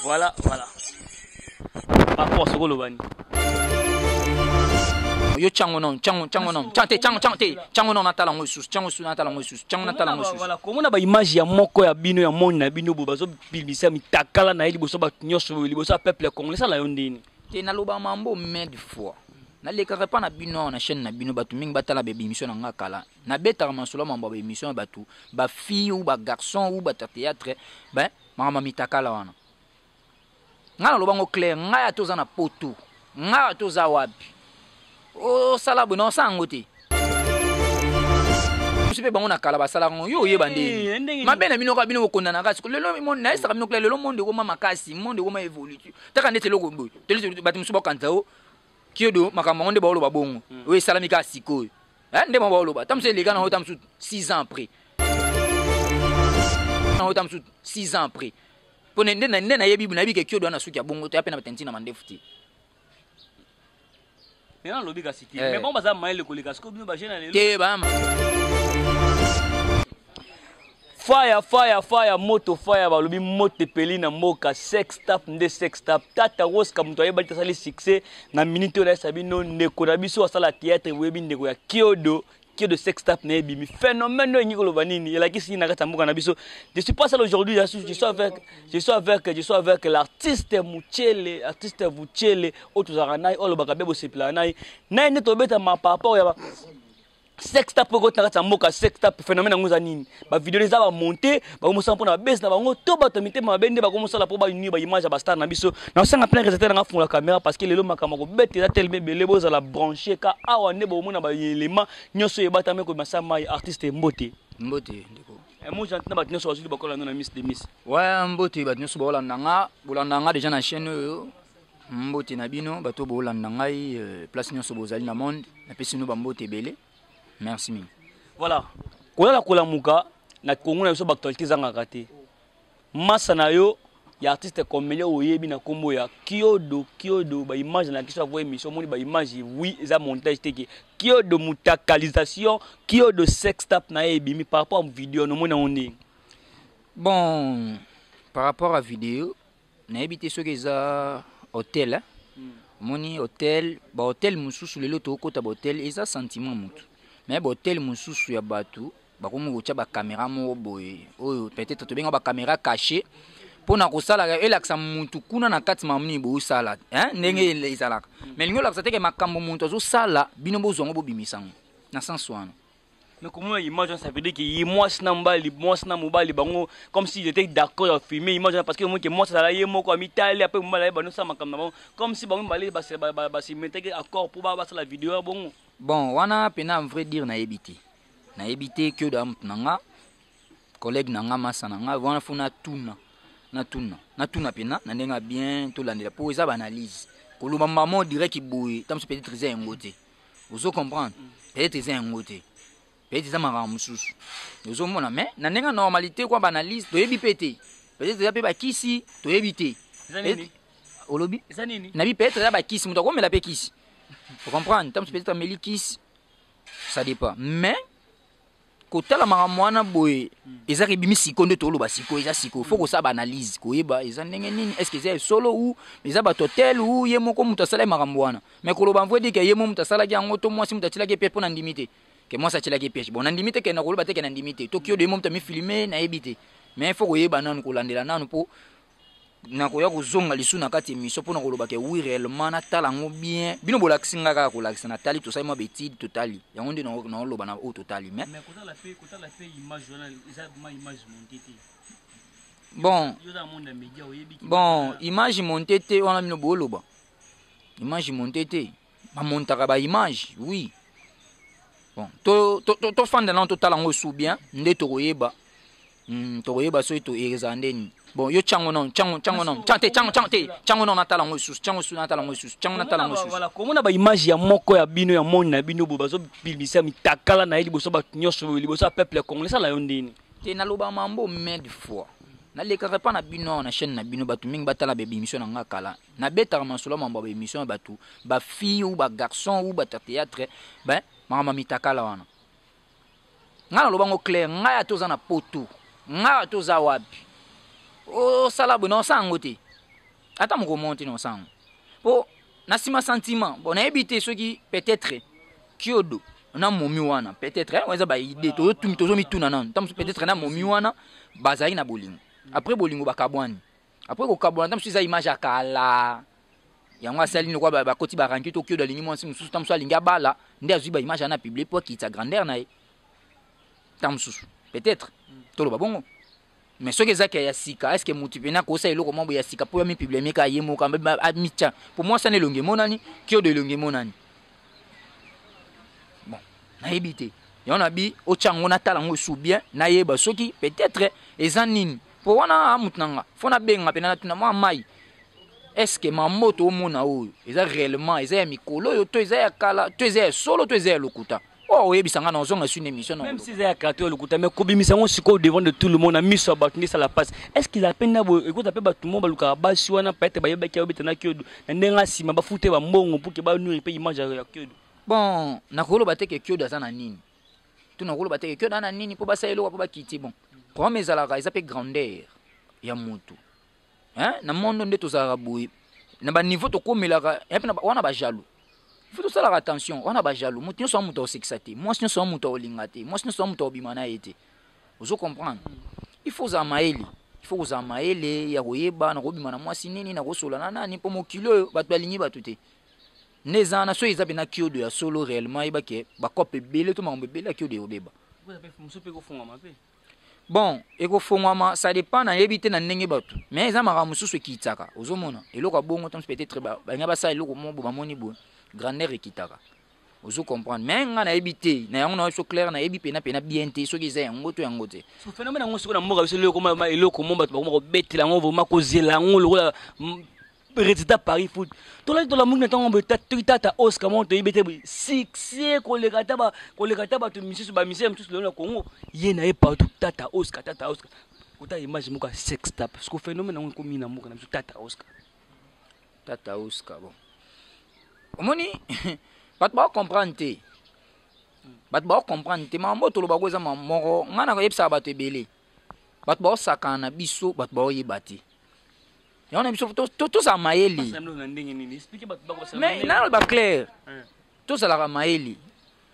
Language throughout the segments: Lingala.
Voilà, voilà. Par rapport à ce que Yo tiango non, tiango, tiango non, tiango te, tiango, tiango te, tiango non natala ngo lisusu, tiango lisusu natala ngo lisusu, tiango natala ngo lisusu. Voilà, komona ba image ya moko ya bino ya monde na bino bo bazo bimisa mitakala na ye liboso bato nyonso liboso ya peuple congolais sala yo ndeni. Te naloba mambo maintes fois. Nalekaka epa na bino awa na chaîne na bino, bato mingi batala ba émission na nga kala. Nabetaka masolo mambo ya ba émission ya bato, ba fille ou ba garçon ou bato ya théâtre, ben makambo ya mitakala wana. Nga naloba ngo clair, ngai ata oza na poto, ngai ata oza wapi, osala boye na osala yango te. Biso mpe bango na kala basalaka yango, yo oyeba ndenge nini. Mabe na bino kaka bino bokondanaka sikoyo. Lelo monde nayesaka bino clair, lelo monde ekoma makasi, monde ekoma évolution. Taka ndeti eloko boye, toli bato mosusu bakanisa yo kiodo makambo yango nde baoloba bongo. Oyo esalami kaka sikoyo. Nde bango baoloba. Ta mosusu eleka na oyo, ta mosusu 6 ans après. Na oyo, ta mosusu 6 ans après. Po nde nde nayebi, nayebi ke kiodo wana suki ya bongo, toya pe na batenti na mandefu te. Mais non, lobi kasi te. Mais bon, baza mayele koleka sikoyo bino ba jeune ya lelo. Te, ba ma- Fire, fire, fire, moto fire, balobi moto epeli na mboka, sex tap nde sex tap. Tata Roska moto ayebaki tasali succès na minute oyo nayesa bino ndeko na biso asala théâtre, boyebi ndeko ya Kiodo, Kiodo sex tap na ebimi. Phénomène oyo elingi koloba nini? Elakisi nini na kati ya mboka na biso? Je suis pas seul aujourd'hui, je suis avec l'artiste Muchele, artiste Muchele, oyo tozalaka na ye, oyo alobaka be bosepelaka na ye. Na ye nde tobetama par rapport ya ba sex tap oyo ekoti na kati ya mboka. Sex tap phénomène yango eza nini? Ba vidéo eza ba monté, bakomosala mpona ba base na bango, to bato ya mitema mabe nde bakomosala mpo baunir ba image ya ba star na biso. Na osanga plein réalisateur nanga fungola caméra parce que lelo makambo ya kobeta eza telema ebele, bozala branché ka awa nde bomona ba élément nyonso oyo ebatami kobimasa mai. Artiste, mbote. Mbote ndeko. Mo gentil na bato nyonso bazwi bakola na Miss de Miss. Ouais, mbote bato nyonso baolanda nga, bolanda nga déjà na chaîne oyo. Mbote na bino bato bolanda ngai, place nyonso bozali na monde, napesi bino bambote ebele. Merci mingi. Voilà. Kolala kolamuka na Congo na biso ba actualité ezangaka te. Massa na yo ya artiste comédien oyebi na kombo ya Kiodo, Kiodo ba image na kiso avo émission moni ba image oui eza montage te ke Kiodo mutakalisation, Kiodo sex tap na ye ebimi par rapport à vidéo no mona onde. Bon, par rapport à vidéo nayebi te soki eza hôtel, hein? Moni hôtel, ba hôtel mosusu lelo tokota ba hôtel eza sentiment mutu. Mais ba hôtel mosusu ya bato bakomi kotia ba caméra moko boye oyo peut-être tobenga ba caméra cachée mpona kosala elakisa mutu kuna na kati makambo nini bosala, hein? Ndenge ezalaka. Mais lingi olakisa te ke makambo mutu azosala bino bozwa yango bobimisa yango na sens wana. Mais comment image ça veut dire que ye mwasi na mobali, mwasi na mobali bango comme s'ils étaient d'accord à filmer image parce que moi que moi ça la ye moko amitali après mobali ye bano sa makambo na bango comme si bango mibale ba se ba ba ba se mettait accord pour ba ba la vidéo bongo. Bon, wana pena en vrai dire nayebi te. Nayebi te que da mutu na nga collègue na nga masa na nga wana faut na tuna. Na tuna. Na tuna pena na ndenga bien to landela po eza ba analyse. Koloba maman direct boye, tam peut-être eza yango te. Ozo comprendre? Peut-être eza yango te. Peut-être eza makambo mosusu. Ozomona mais na ndenge normalité quoi ba analyse toyebi pe te. Peut-être eza pe ba kisi toyebi te. Eza nini? Olobi? Eza nini? Nabi peut-être eza ba kisi moto akomela pe kisi. Vous comprenez? Tam peut-être ameli kisi. Ça dépend. Mais kotala makambo wana boye eza ebimi siko nde toloba siko eza siko faut kosala ba analyse koyeba eza ndenge nini, est-ce que eza solo ou eza bato tel ou ye moko moto asalaki makambo wana. Mais koloba vrai dire que ye moko moto asalaki yango to mwasi moto atielaki piège mpo na ndimi te ke mwasi atielaki piège. Bon, na ndimi te ke na koloba te ke na ndimi te to kiodo ye moko moto amifilme, nayebi te. Mais faut koyeba nanu, kolandela nanu mpo nakoya kozonga lisu na kati émission mpona koloba ke oui réellement natala yango bien. Bino bolakisi nga kaka kolakisa, natali tosali mwa betide totali yango nde naoloba na oyo totali. Mais Mais kotala pe image wana eza ma image montée te. Bon. Yo za monde ya média oyebi ki Bon, image montée te wana bino boloba. Image montée te. Ba montaka ba image, oui. Bon, to fanda na totala yango sous bien nde tokoyeba. Tokoyeba soki to ezala ndeni. Bon, yo tiango non, tiango, tiango non. Tiango te, tiango, tiango te. Tiango non natala yango lisusu, tiango lisusu natala yango lisusu, tiango natala yango lisusu. Voilà, komona ba image ya moko ya bino ya monde na bino bo bazo bimisa mitakala na ye liboso bato nyonso liboso ya peuple congolais sala yo ndeni. Te naloba mambo maintes fois. Nalekaka pa na bino na chaîne na bino bato mingi batala ba émission na nga kala. Nabetaka masolo mambo ba émission ya bato, ba fille ou ba garçon ou ba théâtre, ben makambo mitakala wana. Nga naloba ngo clair, ngai ata oza na poto, ngai ata oza wapi, osala boye na osala yango te. Ata mokolo moko te na kosala yango. Po na nsima sentiment, bon, nayebi te soki peut-être Kiodo na momi wana, peut-être hein, eza ba idée tozomituna nanu. Ntango mosusu peut-être na momi wana bazalaki na bolingo, après bolingo bakabwani, après kokabwana, ntango mosusu eza image ya kala yango asali lokola bakoti baranki to Kiodo alingi mwasi mosusu, ntango mosusu alingi abala, nde azwi baimage wana publie mpo akitisa grandeur na ye. Ntango mosusu peut-être toloba bongo. Mais soki ezaki ya sika, est ce que motu pene akosala eloko moko ya sika mpo amipublie meka ye moko amitya? Po mwasi wana elongi emonani, Kiodo elongi emonani. Bon, nayebi te. Yango na bi otya yango, natala yango esu bien, nayeba soki peut-être eza nini. Mpo wana mutu na nga fo nabenga mpena, natuna mwa mai: est ce que mambo toomona oyo eza réellement eza ya mikolo oyo, to eza ya kala, to eza ya solo, to eza ya lokuta? Oyo oyebisa nga na ozonga su une émission. Même si eza ya kala to ya lokuta, mais kobimisa yango sikoyo devant de tout le monde, na miso ya bato, nde esala mpasi. Est ce qu'il a pena boye ekota mpe bato mo balukaka basi wana, peut-être bayebaki ayobetana Kiodo na ndenge nsima bafute bambongo pour ke banuire mpe image ya Kiodo? Bon, nakoloba te ke Kiodo aza na nini, to nakoloba te ke Kiodo aza na nini mpo basala eloko mpo bakiti. Bon, problème ezalaka eza mpe grandeur ya motu, hein? Na monde nde tozalaka boye, na baniveau tokomelaka ya mpe wana bajaloux, il faut tosalaka attention. Wana bajaloux, motu nyonso wa moto akosekisa te, mwasi nyonso wa moto akolinga te, mwasi nyonso wa moto akobima na ye te. Ozo comprendre? Il faut ozala mayele, il faut kozala mayele ya koyeba na kobima na mwasi nini, na kosola na nani, mpo mokili oyo bato balingi bato te. Nde eza wana, soki eza mpena Kiodo ya solo réellement, yeba ke bakope ebele to makambo ebele ya Kiodo ekobeba. Mosusu mpe ekofungwama mpe. Bon, ekofongwama, ça dépend, nayebi te na ndenge bato, mais eza makambo mosusu ekitaka. Ozomona eloko ya bongo ntango peut-être balinga basala eloko moko bo bamoni boye, grandeur ekitaka. Ozo comprendre? Mais nga nayebi te na yango na biso clair, nayebi pena pena bien te soki eza yango to yango te. So phénomène yango sikoyo na mboka biso, eloko ma eloko mo bato bakoma kobetela yango, vraiment kozela yango lokola résultat Paris foot. Tolaki, tolamuki na ntango boye, toki tata Oscar moko toyebi te boye, succès koleka ata koleka ata bato misusu, bamisere mosusu lelo na Congo, ye na ye partout, tata Oscar, tata Oscar. Kota image moko ya sextape, parce que phénomène yango ekomi na mboka na biso, tata Oscar. Tata Oscar, bon, omoni bato bakocomprendre te, bato bakocomprendre te makambo tolobako. Eza makambo moko ngai na koyebisaka bato ebele, bato baosakana na biso, bato baoyeba te yango na biso. Tozala mayele. Na ndenge nini? Explique bato. Mais naloba clair, tozalaka mayele.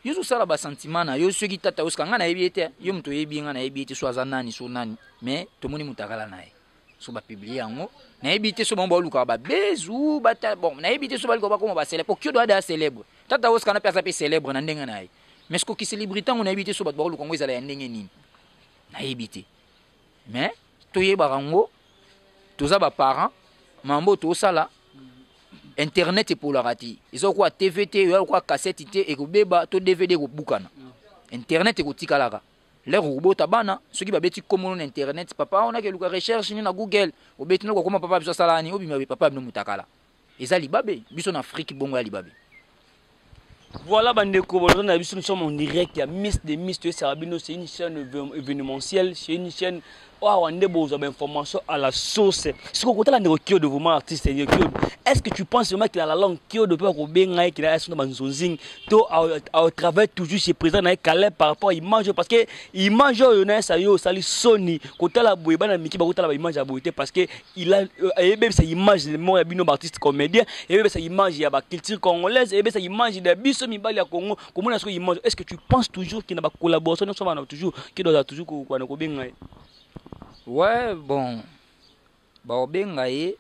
Yo ozosala basentiment na yo. Soki tata Oscar, ngai nayebi ye te, yo moto oyebi ye, ngai nayebi ye te, so aza nani, so nani, mais tomoni moto akala na ye, so bapublie yango, nayebi te so bango baolukaka babezu bata. Bon, nayebi te so baluka bakoma bacélèbre, po Kiodo ada ya célèbre, tata Oscar na mpe aza mpe célèbre na ndenge na ye. Mais soki célébrité yango, nayebi te so bato baoluka yango ezala ya ndenge nini, nayebi te. Mais toyebaka yango, toza baparent, mambo oyo tosala, internet epolaka te, eza lokola TV te, eza lokola cassette te ekobeba to DVD ekobukana. Internet ekotikalaka. Lere okobota bana, soki babeti komono na internet, papa wana akeluka recherche nini na Google, obeti noko okoma papa biso asala nini, obima papa bino mutakala. Eza libabe biso na Afrique, bongo ya libabe. Voilà bandeko bolanda na biso, nous sommes en direct ya Miss de Miss. Toyesaka bino, c'est une chaîne événementielle, c'est une chaîne awa nde bozwa bainformation à la source. Sikoyo kotala ndeko Kiodo, vraiment artiste Kiodo, est ce que tu penses vraiment qu'il a la langue, Kiodo mpe bakobenga ye kila aso na banzonzing to au travaille toujours chez président na ye Caleb par rapport à image? Parce que image oyo nayesa yo osali soni kotala boye, bana miki bakotala baimage ya boye te, parce que il a eyebebisa image moko ya bino baartiste comédien, eyebebisa image ya baculture congolaise, eyebebisa image ya biso mibali ya Congo. Komona sikoyo image, est ce que tu penses toujours qu'il na bacollaboration nyonso bana toujours Kiodo aza toujours kobana kobenga ye? Ouais, bon, baobenga ye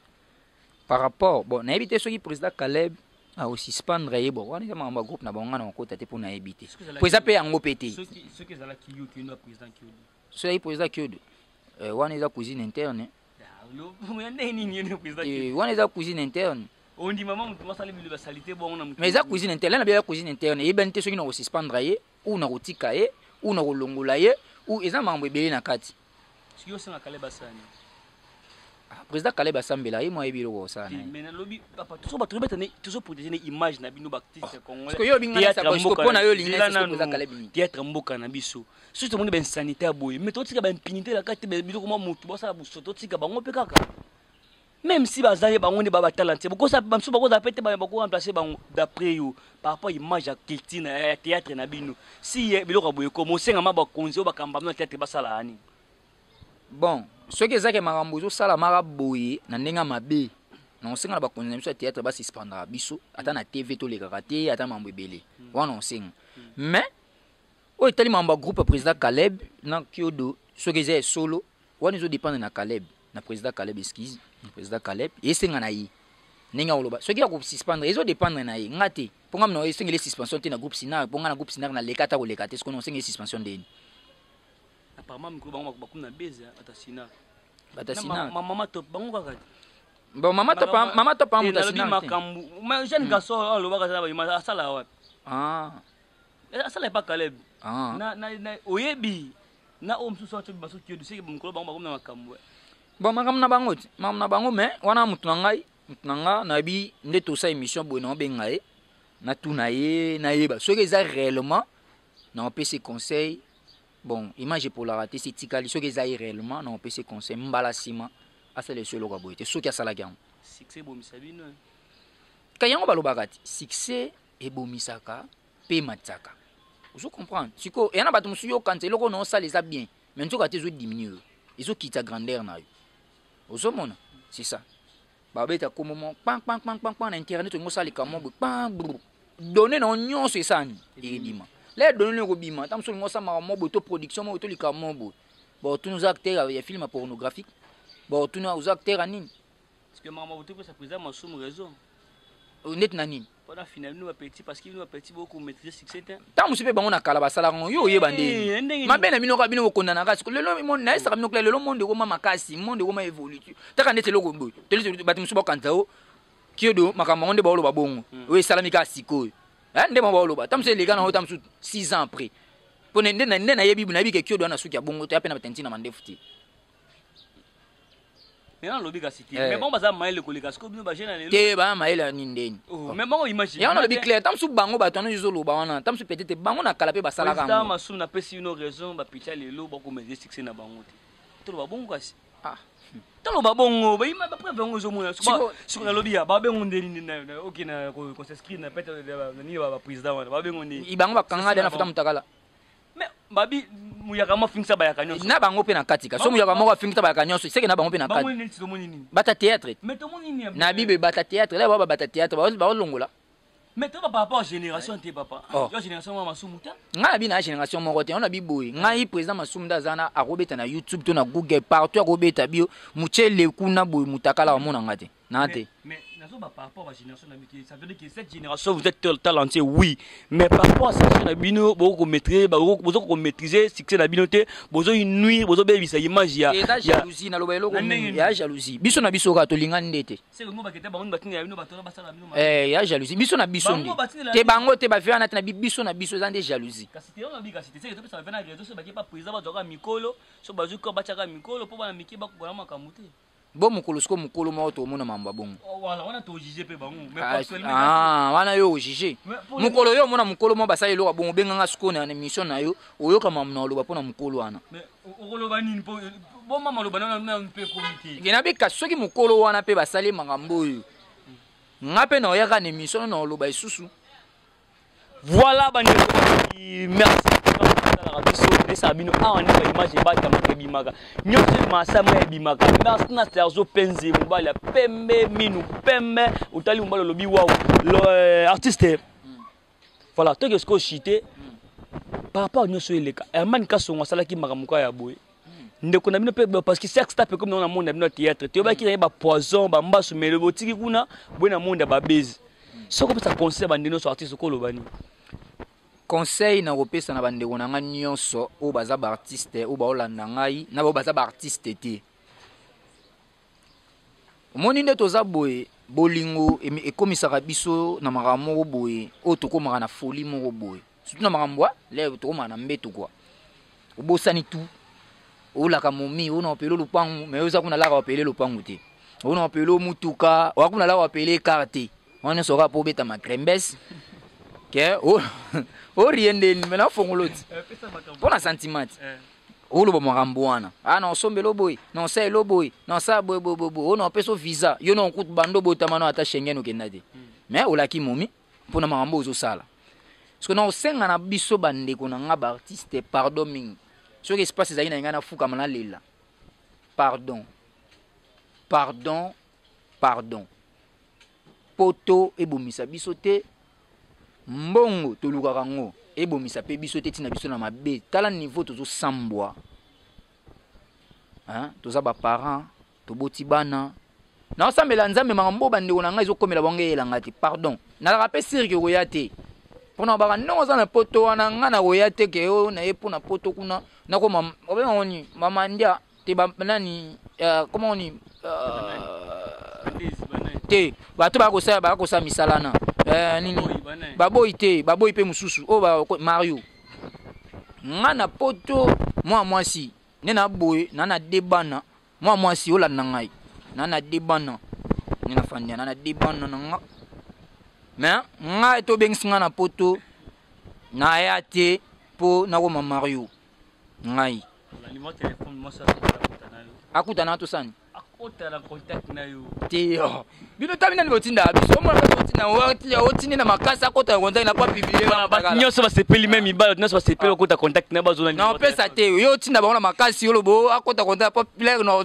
par rapport, bon, nayebi te soki président Caleb akosuspendre ye. Bon, wana eza makambo ya groupe na bango, nga na kokota te mpo nayebi te, po eza mpe yango mpe te. Soki ezalaki yo kino président Kiodo? Soki ezalaki président Kiodo, wana eza cuisine interne. Ya ndenge nini ye président? Wana eza cuisine interne. Ondima ma motu masali bilo basali te bongo na motu? Mais eza cuisine interne na biya, cuisine interne eyebani te soki na kosuspendre ye ou na kotika ye ou na kolongola ye ou eza makambo ebele na kati. Soki osenga Caleb asani? Ah, président Caleb asambela ye mo, ayebi eloko kosala na ye. Mais nalobi papa, tozo bato tobeta ne, tozoprotéger ne image na bino baartiste congolais. Parce que yo olingi nga na mpo na yo olingi na président Caleb nini? Théâtre mboka na biso, soki tomoni bainsanité ya boye, mais totika baimpunité na kati te, biloko mwa motu basala buso, totika bango mpe kaka, même si bazali bango nde batala te, bokosa bamosusu bakozala pe te bakoremplace bango. D'après yo, par rapport à image ya culture ya théâtre na bino, si biloko ya boye ekoma, osengama bakonzi oyo bakamba bino na théâtre basala nini? Bon, soki ezaki makambo ezosalamaka boye na ndenge ya mabe, Na osenga na bakonzi na biso ya théâtre basuspendaka biso, ata na TV tolekaka te, ata mambo ebele wana osenga. Mais oyo etali mambo ya groupe ya président Caleb na Kiodo, soki eza ya solo, wana ezodépendre na Caleb, na président Caleb, excuse, na président Caleb. Esenga na ye ndenge akoloba soki akosuspendre, ezodépendre na ye, nga te, mpo nga na esengeli suspension te na groupe Sinar, mpo nga na groupe Sinar naleka ata koleka te. Soki na osengeli suspension ndeni? Apparemment mikolo bango bakomi na base ata Sinar. Bata Sinar. Mama Top, bango kaka te. Bon, mama Top, mama Top amuta Sinar te. Makambo jeune garçon alobaka aza na asala wapi? Ah. Asala epa Caleb. Ah. Na oyebi na oyo mosusu atyo baso Kiodo, seke mokolo bango bakomi na makambo. Bon, makambo na bango te, makambo na bango. Mais wana motu na ngai, motu na nga, nayebi nde tosala émission boye, na obenga ye, natuna ye, nayeba soki eza réellement, na opesi conseil. Bon, image epolaka te, si etikali, soki eza ye réellement, na opesi conseil, mbala nsima asala eso eloko ya boye te soki asalaki yango. Succès ebomisa bino. Ka yango balobaka ti succès ebomisaka mpe ematisaka, ozo comprendre? Sikoyo eya na bato mosusu, yokanisa eloko na osala eza bien, mais nzoka te, ezodiminue yo, ezokita grandeur na yo, ozomona? C'est ça, babeta kombo mo kpan kpan kpan kpan kpan na internet, olingi osala likambo boye, kpan brr, donné na yo nyonso esani ekebima. Le donné no ekobima, ta mosusu olingi osala makambo mo boye, to production moko, to likambo mo boye, baotuna oza acteur ya film pornographique, baotuna oza acteur ya nini. Parce que makambo topesa président Masumu raison. Neti na nini? Mpona fina bino bapeti, parce que bino bapeti bokomaîtrise succès te. Ntango mosusu mpe bango na kala basalaka ngo, yo oyeba ndeni mabe na bino kaka, bino bokondanaka. Siko lelo nayesaka bino kla, lelo monde ekoma makasi, monde ekoma évolue. Taka ndeti eloko boye, bato mosusu bakanisa o Kiodo, makambo yango nde baoloba bongo, oyo esalami kaka sikoyo nde bango baoloba. Ta mosusu eleka nango, ta mosusu 6 ans après, mpo nde nayebi, nayebi ke Kiodo wana suki ya bongo te, ape na batenti na mandefu te. Mais nalobi kasi te, mais bango baza mayele koleka sikoyo bino bajeune ya lelo. Te, baa mayele ya nini, ndeni? Mais bango imagine. Yango nalobi clair, ta mosusu bango bato wana ezoloba wana, ta mosusu peut-être bango na kala mpe basalaka yango. Masumu, napesi bino raison, bapeti ya lelo bakomeze succès na bango te. Toloba bongo kasi. Ah. Toloba bongo, bapreuve yango ezomona. Siko nalobi ya babengo ndeni, oke na kos'inscrire na pete nini, baprésident wana babengo ndeni? Bango bakanga de na futa mutakala. Mais babi muyaka mo afingisa bayaka nyonso. Na bango mpe na kati ka so muyaka moko afingisa bayaka nyonso, seke na bango mpe na kati bata théâtre. Mais tomoni nini? Na bibe bata théâtre la, baba bata théâtre baolongola. Mais toba par rapport à génération te, papa. Oh. Yo génération mwa Masumu te. Ngai na bi na génération moko te. Wana bi boye, ngai président Masumu nde aza na akobeta na YouTube to na Google, partout akobeta bio muchele kuna boye, mutakala amona nga te na te. Mais nazoba par rapport à génération na bino, ça veut dire que cette génération, vous êtes talentueux, oui, mais par rapport à cette na bino, bokomaîtriser, bozokomaîtriser succès na bino te, bozonuire, bozobebisa image ya Eza jalousie, naloba eloko mingi ya jalousie. Biso na biso kaka tolinga nde te. Eh, ya jalousie, biso na biso nde te, bango te, bavie wana te, na biso na biso eza nde jalousie. Kasi te, wana kasi te, seke topesa bavie na réseau, so bake pa président, bazwaka mikolo, so bazwi ko batiaka mikolo mpo bana mike bakokona makambo te. Bo mokolo siko mokolo moko tomona mambo ya bongo. Wana tojuge mpe bango. Wana yo ojuge mokolo, yo omona mokolo moko basala eloko ya bongo, obenganga sikoyo na émission na yo, oyoka mambo na oloba mpona mokolo wana. Okoloba nini? Mpo bomama maloba nano mpe ekomi te. Nge nabika soki mokolo wana mpe basali makambo oyo, nga mpe na oyaka na émission na oloba lisusu. Voilà bandeko, merci talaka biso, esala bino awa nde baimage ebatamaka, ebimaka nyonso, masama ebimaka. Merci na Sergio Penze, mobali ya pembe, minu pembe, otali mobali olobi waw, artiste. Voilà, toke sikoyo chite par rapport nyonso eleka. Herman Kasongo asalaki makambo kaka ya boye, ndeko na bino mpe, parce que sex tape comme na monde na bino ya théâtre, toyebaki na ye bapoison, bambasu mele botiki kuna boye na monde ya babase. Soki opesa conseil ya bandeko nyonso artiste, okoloba nini? Conseil na kopesa na bandeko na ngai nyonso oyo baza baartiste, oyo baolanda ngai, na baoyo baza baartiste te, omoni nde toza boye, bolingo ekomisaka biso na makambo moko boye oyo tokomaka na folie moko boye, surtout na makambo le tokomaka na mbeto kua, obosani tu olaka momi oyo na opele lopangu, mais oza kuna laka opele lopangu te, oyo na opele mutuka, oya kuna laka opele car te, wana nyonso kaka mpo obeta makrembes ke orie ndeni me nafongolo ti mpo na sentiment ti oloba makambo wana, a na osombela boye, na osalela boye, na osala boye boye boye boye, oyo na opesa visa yo na okutu bando obotama no ata Schengen okenda te, mais olaki momi mpona makambo ozosala. Parce que na osenga na biso bandeko na nga baartiste, pardon mingi, soki espace ezalaki na ngai, nafukama nalela pardon, pardon, pardon. Poto ebomisa biso te, mbongo tolukaka yango ebomisa mpe biso te, ntina biso na mabe. Tala niveau tozosambwa, hein? Toza ba parents, toboti bana, naosambela Nzambe makambo bandeko na ngai ezokomela bango eyelanga te. Pardon, nazalaka mpe sûr que koya te mpona baka ndenge oza na poto wana, ngai nakoya te ke oyo naye mpona poto kuna nakoma obenga oni mama ndia te nani koma oni te bato bakosala bakosala misala na nini, baboyi te, baboyi mpe mosusu oyo Mario. Nga na poto, mwa mwasi nde na boye na na de bana, mwa mwasi olanda ngai na na de bana nde nafandi na na de bana na nga. Mais ngai tobengisi ngai na poto, naya te mpo nakoma Mario. Ngai akutana tosani akota contact na yo. Te, oh. Bino tabi nani botindaka biso, omona mpe botinda, otindi na makasi akota na contact na po publier. Bato nyonso basepeli, me mibali nyonso basepeli okota contact na bazona. Na opesa te, yo otinda bango na makasi, olobo akota contact po plaire na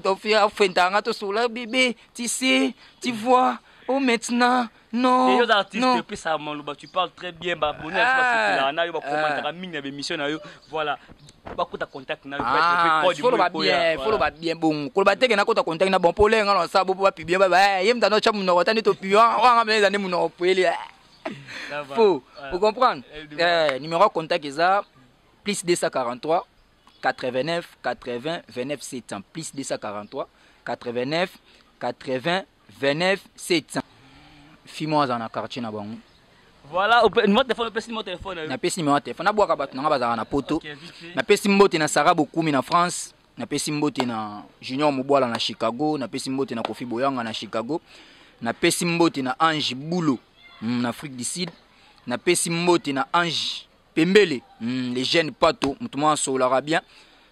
ofentanga tosola bébé, tu sais, tu vois, oh maintenant non. Yo artiste opesa maloba, tu parles très bien, baboni basepelaka na yo, bakomantaka mingi na bémission na yo. Voilà, bakota contact na yo. Foloba bien, foloba bien bongo, koloba teke nakota contact na bon po lenga na osala bo po bapiblie ba ye mutu anotya monoko ta nde topiblie wanga mpe eza nde monoko poeli faux, vous comprendre. Numéro ya contact eza plus 243 89 80 29 700, plus 243 89 80 29 700. Fimo aza na quartier na bango. Voilà, numéro téléphone, opesi numéro téléphone. Napesi numéro téléphone, nabwaka bato nanga bazalaka na poto. Napesi mbote na Sara Bokumi na France, napesi mbote na Junior Mobwala na Chicago, napesi mbote na Kofi Boyanga na Chicago, napesi mbote na Ange Bulo na Afrique du Sud, napesi mbote na Ange Pembele, les jeunes pato moto moko asololaka bien,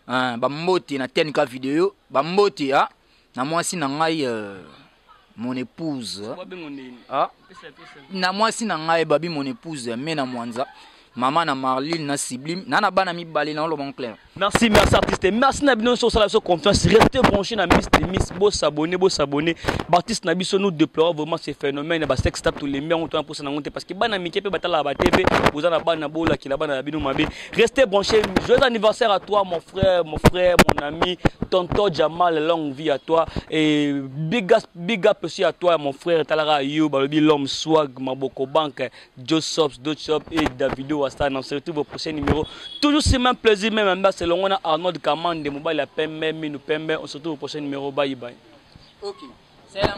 bambote na TNK video, bambote ah, na mwasi na ngai, mon épouse, ah, na mwasi na ngai babi, mon épouse me na Mwanza, mama na Marline na Sublime na na bana mibale na oloba clair. Merci, merci artiste, merci na bino nyonso osala biso confiance. Restez branché na Miss de Miss, bosabonner, bosabonner. Baartiste na biso, nous déplorons vraiment ces phénomènes ya basex tape. Tolembi yango, tona mposa nango te, parce que bana mike mpe batalaka ba TV. Boza na bana, bolakela bana na bino mabe. Restez branché. Joyeux anniversaire à toi, mon frère, mon frère, mon ami, tonton Jamal, longue vie à toi et big up, big up aussi à toi, mon frère. Talaka yo balobi l'homme swag maboko banque, Joseph Dochop et Davido Wastan. On se retrouve au prochain numéro, toujours c'est même plaisir, même ambiance, selon on a Arnold Kamande mobile ya pembe minu pembe. On se retrouve au prochain numéro, bye bye. Ok, c'est la.